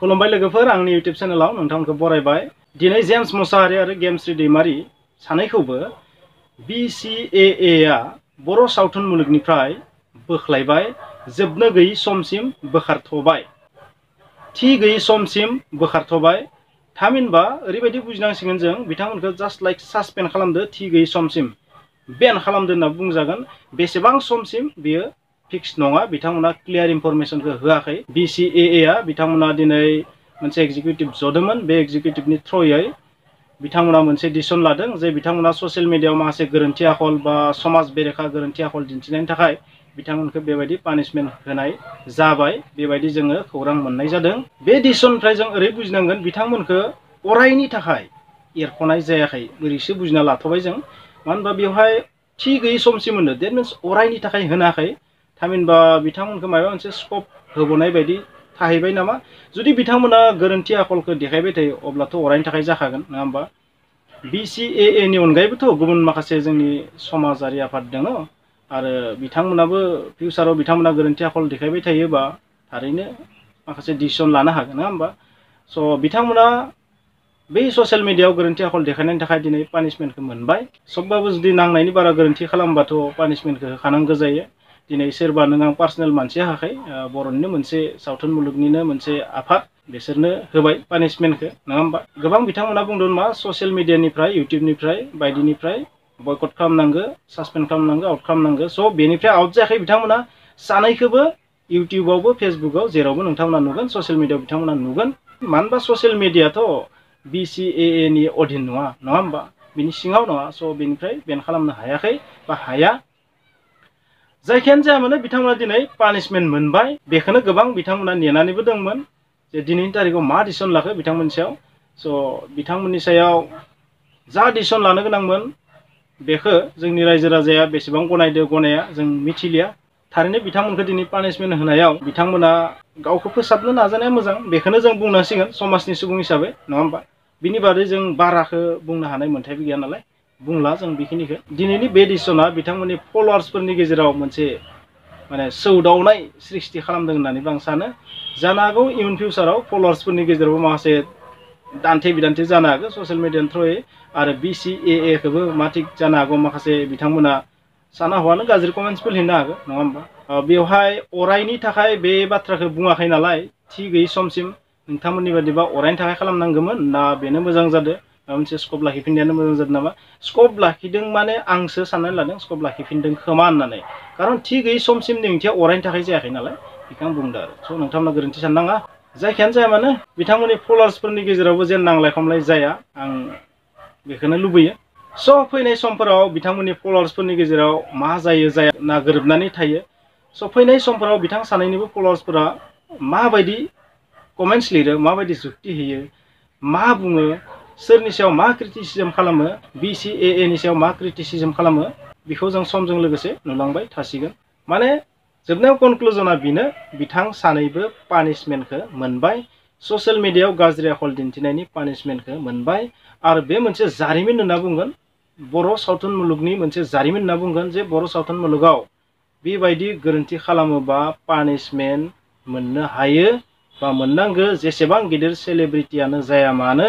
खुलुमबाय लोगोफोर आंनि YouTube चेनेलाव नोंथांमोनखौ बरायबाय। दिनै जेम्स मोसाहारि आरो गेमस्रि दैमारि सानैखौबो BCAA आ बर' सावथुन मुलुगनिफ्राय बोख्लायबाय, जोबनो गैयै समसिम बोखारथ'बाय। थि गैयै समसिम बोखारथ'बाय। थामहिनबा ओरैबायदि बुजिनांसिगोन जों बिथांमोनखौ जास्ट लाइक सासपेन्ड खालामदो, थि गैयै समसिम बेन खालामदो होनना बुंजागोन। बेसेबां समसिम बेयो फिक्स नङा, बिथांमोना क्लियार इनफरमेशनखौ होआखै। BCAA आ बिथांमोना दिनै मोनसे एग्जिकिउटिभ जदोंमोन, बे एग्जिकिउटिभनि थ्रुयै बिथांमोना मोनसे डिसिसन लादों जे बिथांमोना ससियेल मिडियायाव माखासे गोरोन्थि आखल बा समाज बेरेखा गोरोन्थि आखल दिन्थिनायनि थाखाय बिथांमोनखौ बेबायदि पानिशमेन्ट होनाय जाबाय, बेबायदि जोङो खौरां मोननाय जादों। बे डिसिसननिफ्राय जों ओरै बुजिनांगोन बिथांमोनखौ अरायनि थाखाय एरख'नाय जायाखै, ओरैसो बुजिना लाथ'बाय जों। मानो होनबा बेवहाय थि गैयै समसिम होनो, देट मिन्स अरायनि थाखाय होनाखै। थामहिनबा बिथांमोनखौ माबा मोनसे स्कप होबोनाय बायदि थाहैबाय नामा। जुदि बिथांमोना गोरोन्थि आखलखौ देखायबाय थायो अब्लाथ' अरायनि थाखाय जाखागोन, नङा होमबा। BCAA नि अनगायैबोथ' गुबुन माखासे जोंनि समाजारि आफाद दङ आरो बिथांमोनाबो फिउचाराव बिथांमोना गोरोन्थि आखल देखायबाय थायोबा थारैनो माखासे डिसिसन लानो हागोन, नङा होमबा। स' बिथांमोना बै ससियेल मिडियायाव गोरोन्थि आखल देखायनायनि थाखाय दिनै पानिशमेन्टखौ मोनबाय। सबबाबो जुदि नांनायनि बारा गोरोन्थि खालामबाथ' पानिशमेन्टखौ होखानांगौ जायो। दिनै सोरबा नों आं पार्सनेल मानसिया होआखै, बर'निनो मोनसे सावथुन मुलुगनिनो मोनसे आफाद, बिसोरनो होबाय पानिशमेन्टखौ, नङा होमबा। गोबां बिथांमोना बुंदों मा ससियेल मिडियानिफ्राय, इउटिउबनिफ्राय बायदिनिफ्राय बयकट खालामनांगौ, सासपेन्ड खालामनांगौ, आउट खालामनांगौ। स' बेनिफ्राय आउट जायाखै बिथांमोना, सानैखौबो इउटिउबावबो फेसबुकाव जेरावबो नोंथांमोना नुगोन, ससियेल मिडियायाव बिथांमोना नुगोन। मानो होनबा ससियेल मिडियाथ' BCAA नि अधीन नङा, नङा होमबा, बिनि सिङाव नङा। स' बेनिफ्राय बेन खालामनो हायाखै बा हाया। जायखियानो जाया मानो बिथांमोना दिनै पानिशमेन्ट मोनबाय। बेखौनो गोबां बिथांमोना नेनानैबो दंमोन जे दिनैनि तारिखाव मा डिसिसन लाखो बिथांमोननि सायाव। स' बिथांमोननि सायाव जा डिसिसन लानो गोनांमोन बेखौ जोंनि रायजो राजाया बेसेबां गनायदो गनाया जों मिथिलिया। थारैनो बिथांमोनखौ दिनै पानिशमेन्ट होनायाव बिथांमोना गावखौ फोसाबनो नाजानाया मोजां, बेखौनो जों बुंनांसिगोन समाजनि सुबुं हिसाबै, नङा होमबा। बिनि बादै जों बाराखौ बुंनो हानाय मोन्थायबो गैया नालाय बुंला जों बेखिनिखौ। दिनैनि बे डिसिसना बिथांमोननि फल'वार्सफोरनि गेजेराव मोनसे माने सौदावनाय सृष्टि खालामदों होननानैबो आं सानो। जानो हागौ इयुन फिउचाराव फल'वार्सफोरनि गेजेरावबो माखासे दान्थे बिदान्थे जानो हागौ ससियेल मिडियानि थ्रुयै, आरो BCAA खौबो मा थिग जानो हागौ माखासे बिथांमोना साना हौवानो गाज्रि कमेन्ट्सफोर लिरनो हागौ, नङा होमबा। बेवहाय अरायनि थाखाय बे बाथ्राखौ बुङाखै नालाय, थि गैयै समसिम नोंथांमोननि बादिबा अरायनि थाखाय खालामनांगौमोन ना बेनो मोजां जादों, माबा मोनसे स्कप लाखिफिननायानो मोजां जादों नामा। स्कप लाखिदों माने आंसो साननानै लादों स्कप लाखिफिनदों खोमा होननानै, खारन थि गैयै समसिमनि ओंथिया अरायनि थाखाय जायाखै नालाय, बेखौ आं बुंदों आरो। स' नोंथांमोना गोरोन्थि साननाङा। जायखियानो जाया मानो बिथांमोननि फल'वार्सफोरनि गेजेरावबो जेन नांलाय खमलाय जाया, आं बेखौनो लुबैयो। स' फैनाय समफोराव बिथांमोननि फल'वार्सफोरनि गेजेराव मा जायो जाया ना गोरोबनानै थायो। स' फैनाय समफोराव बिथां सानैनिबो फल'वार्सफोरा माबायदि कमेन्ट्स लिरो, माबायदि जुक्ति होयो, मा बुङो, सोरनि सायाव मा क्रिटिसिजम खालामो, BCAA नि सायाव मा क्रिटिसिजम खालामो, बेखौ जों समजों लोगोसे नुलांबाय थासिगोन। माने जोबनायाव कनक्लुजना बेनो, बिथां सानैबो पानिशमेन्टखौ मोनबाय, ससियेल मिडियायाव गाज्रि आखल दिन्थिनायनि पानिशमेन्टखौ मोनबाय। आरो बे मोनसे जारिमिन होनना बुंगोन, बर' सावथुन मुलुगनि मोनसे जारिमिन होनना बुंगोन जे बर' सावथुन मुलुगाव बेबायदि गोरोन्थि खालामोबा पानिशमेन्ट मोननो हायो बा मोननांगौ, जेसेबां गिदिर सेलिब्रिटियानो जाया मानो।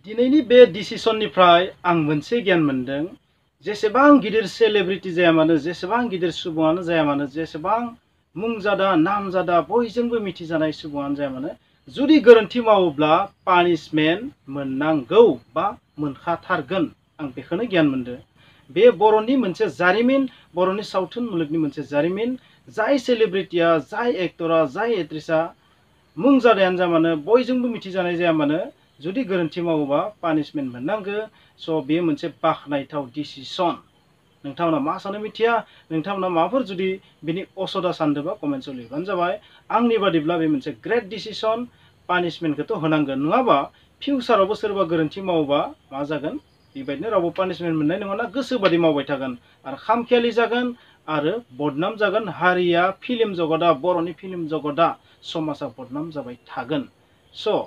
दिनैनि बे डिसिसननिफ्राय आं मोनसे गियान मोनदों, जेसेबां गिदिर सेलिब्रिटि जाया मानो, जेसेबां गिदिर सुबुङानो जाया मानो, जेसेबां मुंजादा नामजादा बयजोंबो मिथिजानाय सुबुङानो जाया मानो, जुदि गोरोन्थि मावोब्ला पानिशमेन्ट मोननांगौ बा मोनखाथारगोन। आं बेखौनो गियान मोनदों। बे बर'नि मोनसे जारिमिन, बर'नि सावथुन मुलुगनि मोनसे जारिमिन। जाय सेलिब्रिटिया, जाय एक्टरा, जाय एक्ट्रेसा मुं जानायानो जा मानो, बयजोंबो मिथिजानाय जाया मानो, जुदि गोरोन्थि मावोबा पानिशमेन्ट मोननांगौ। स' बेयो मोनसे बाख्नायथाव डिसिसन। नोंथांमोना मा सानो मिथिया, नोंथांमोना माबाफोर जुदि बिनि असदा सानदोंबा कमेन्ट्सआव लिरबानो जाबाय। आंनि बादिब्ला बे मोनसे ग्रेट डिसिसन, पानिशमेन्टखौथ' होनांगोन, नङाबा फिउचारावबो सोरबा गोरोन्थि मावोबा मा जागोन, बेबायदिनो रावबो पानिशमेन्ट मोननाय नङाना, गोसोबादि मावबाय थागोन आरो खामखियालि जागोन आरो बदनाम जागोन। हारिया, फिल्म जगतआ, बर'नि फिल्म जगतआ, समाजा बदनाम जाबाय थागोन। स'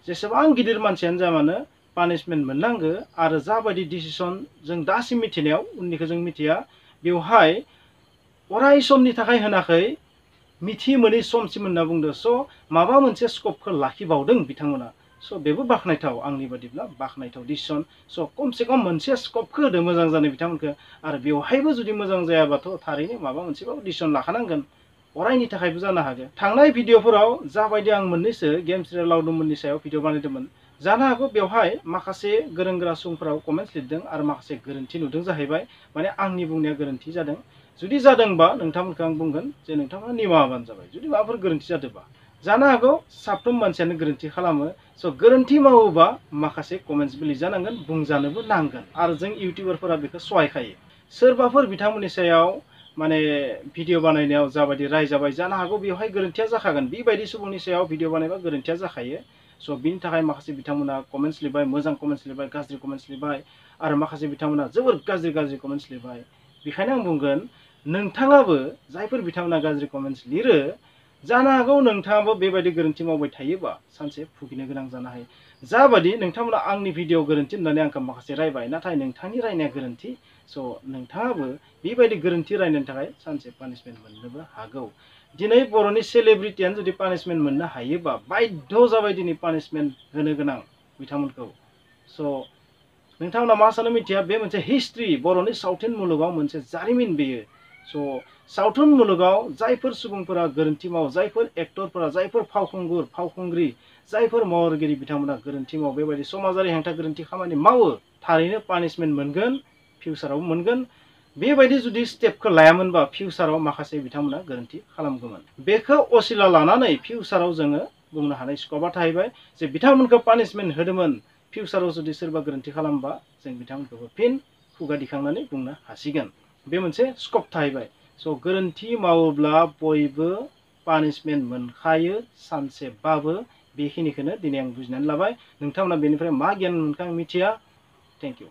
जेसेबां गिदिर मानसियानो जा मानो पानिशमेन्ट मोननांगौ। आरो जाबायदि डिसिसन जों दासिम मिथिनायाव, उननिखौ जों मिथिया, बेवहाय अराय समनि थाखाय होनाखै, मिथि मोनै समसिम होनना बुंदो स' माबा मोनसे स्कपखौ लाखिबावदों बिथांमोना स' बेबो बाख्नायथाव आंनि बादिब्ला बाख्नायथाव डिसिसन स' खमसे खम मोनसे स्कपखौ होदो मोजां जानाय बिथांमोनखौ आरो बेवहायबो जुदि मोजां जायाबाथ' थारैनो माबा मोनसेबाबो डिसिसन लाखानांगोन अरायनि थाखायबो जानो हागौ थांनाय भिडिअफोराव जाबायदि आं मोननैसो गेमस्रि लावदुममोननि सायाव भिडिअ बानायदोंमोन जानो हागौ बेवहाय माखासे गोरों गोरा सुबुंफोराव कमेन्ट्स लिरदों आरो माखासे गोरोन्थि नुदों जाहैबाय माने आंनि बुंनाया गोरोन्थि जादों जुदि जादोंबा नोंथांमोनखौ आं बुंगोन जे नोंथांमोना निमाहा होबानो जाबाय जुदि माबाफोर गोरोन्थि जादोंबा जानो हागौ साफ्रोम मानसियानो गोरोन्थि खालामो स' गोरोन्थि मावोबा माखासे कमेन्ट्सबो लिरजानांगोन बुंजानोबो नांगोन आरो जों इउटिउबारफोरा बेखौ सहायखायो सोरबाफोर बिथांमोननि सायाव माने भिडिअ बानायनायाव जाबायदि रायजाबाय जानो हागौ बेवहाय गोरोन्थिया जाखागोन बेबायदि सुबुंनि सायाव भिडिअ बानायबा गोरोन्थिया जाखायो स' बिनि थाखाय माखासे बिथांमोना कमेन्ट्स लिरबाय मोजां कमेन्ट्स लिरबाय गाज्रि कमेन्ट्स लिरबाय आरो माखासे बिथांमोना जोबोर गाज्रि गाज्रि कमेन्ट्स लिरबाय बेखायनो आं बुंगोन नोंथाङाबो जायफोर बिथांमोना गाज्रि कमेन्ट्स लिरो जानो हागौ नोंथाङाबो बेबायदि गोरोन्थि मावबाय थायोबा सानसे भुगिनो गोनां जानो हायो जाबादि नोंथांमोना आंनि भिडिअ गोरोन्थि होननानै आंखौ माखासे रायबाय नाथाय नोंथांनि रायनाया गोरोन्थि स' नोंथाङाबो बेबायदि गोरोन्थि रायनायनि थाखाय सानसे पानिशमेन्ट मोननोबो हागौ दिनै बर'नि सेलिब्रिटियानो जुदि पानिशमेन्ट मोननो हायोबा बाध्य जाबाय दिनै पानिशमेन्ट होनो गोनां बिथांमोनखौ स' नोंथांमोना मा सानो मिथिया बे मोनसे हिस्ट्रि बर'नि सावथुन मुलुगाव मोनसे जारिमिन बेयो स' सावथुन मुलुगाव जायफोर सुबुंफोरा गोरोन्थि मावो जायफोर एक्टरफोरा जायफोर फावखुंगुर फावखुंग्रि जायफोर महरगिरि बिथांमोना गोरोन्थि मावो बेबायदि समाजारि हेंथा गोरोन्थि खामानि मावो थारैनो पानिशमेन्ट मोनगोन फिउचाराव मोनगोन बेबायदि जुदि स्टेपखौ लायामोनबा फिउचाराव माखासे बिथांमोना गोरोन्थि खालामगौमोन बेखौ असिला लानानै फिउचाराव जोङो बुंनो हानाय स्कपा थाहैबाय जे बिथांमोनखौ पानिशमेन्ट होदोंमोन फिउचाराव जुदि सोरबा गोरोन्थि खालामबा जों बिथांमोनखौबो फिन खुगा दिखांनानै बुंनो हासिगोन बे मोनसे स्कप थाहैबाय स' गोरोन्थि मावोब्ला बयबो पानिशमेन्ट मोनखायो सानसेबाबो बेखिनिखौनो दिनै आं बुजिनानै लाबाय नोंथांमोना बेनिफ्राय मा गियान मोनखो आं मिथिया थेंक इउ